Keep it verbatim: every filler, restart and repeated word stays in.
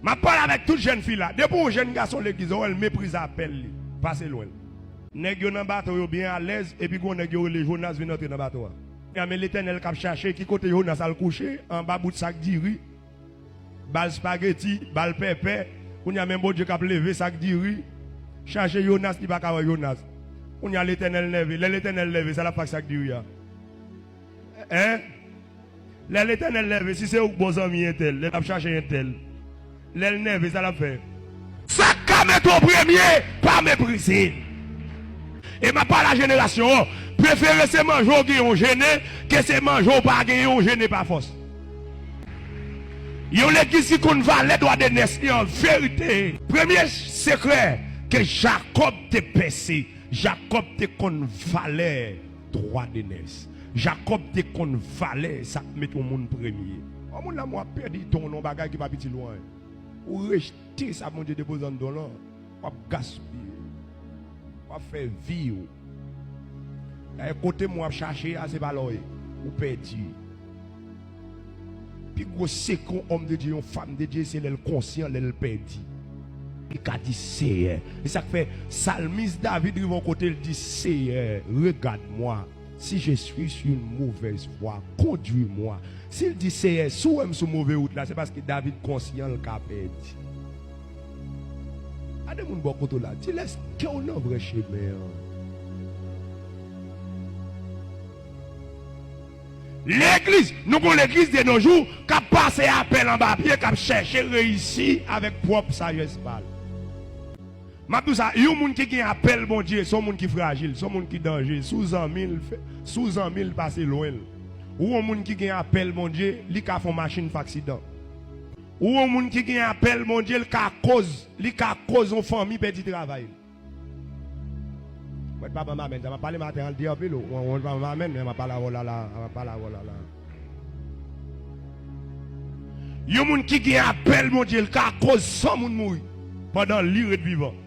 M ap pale avèk tout jèn fi la. Depi yon jèn gason legliz, ou wè l meprize apèl li, pase lwen l. Nèg yo nan bato yo byen alèz, epi gon nèg yo rele Jonas vin antre nan bato a. Kounye a, men Letènèl k ap chache ki kote Jonas al kouche, anba bout sak diri, ba l spageti, ba l pèpè. Kounye a, men Bondye k ap leve sak diri, chache Jonas, li pa ka wè Jonas. Kounye a, Letènèl nève. Lè Letènèl nève, sa l ap fè ak sak diri a? Hein? Lè Letènèl lève, si se ou k bon zanmi entèl, lè l ap chache entèl, lè l nève, sa l ap fè? Sa k ka mete w premye, pa meprize l. E m ap pale a jenerasyon an, prefere se manje w gen yon jene ke se manje w pa gen yon jene pa fòs. Yon legliz ki konn valè dwa de nès li an verite. Premye sekrè ke Jakòb te pèse, Jakòb te konn valè dwa de nès. Jakòb te konn valè sa k met yon moun premye. Yon moun la, mwen ap pèdi tan nan bagay ki pa itil ou anyen. Ou rejte sa Bondye depoze anndan w lan, w ap gaspiye. W ap fè vi w. Dayè, kote mwen ap chache a, se pa la w ye. Ou pèdi. Pi gwo sekrè yon òm de Dye, yon fanm de Dye, se lè l konsyan, lè l pèdi. Li ka di, Seyè. E sa k fè salmis David rive yon kote, l di, Seyè, regarde-moi. Si je suis sur une mauvaise voie, conduis-moi. Si l di, Seyè, si w wè m sou move wout la, se paske David konsyan l ka pèdi. Gade moun bò kote w la, di l, èske w nan vrè chemen an? Legliz, nou gon legliz de nos jours k ap pase apèl anba pye, k ap chèche reyisi avèk pwòp sajès pa l. M ap di w sa, yon moun ki gen apèl Bondye, se yon moun ki frajil, se yon moun ki danje. Si w zanmi l, fè, si w zanmi l, pase lwen l. Ou yon moun ki gen apèl Bondye, li ka fè yon machin fè aksidan. Ou yon moun ki gen apèl Bondye, li ka koz, li ka koz yon fanmi pèdi travay li. Mwen pa ban m amèn, sa m ap pale maten an, l di anpil, ou, ou, ou pa ban m amèn, men m ap pale avè w la, la, m ap pale avè w la, la. Yon moun ki gen apèl Bondye, l ka koz san moun mouri pandan li ret vivan.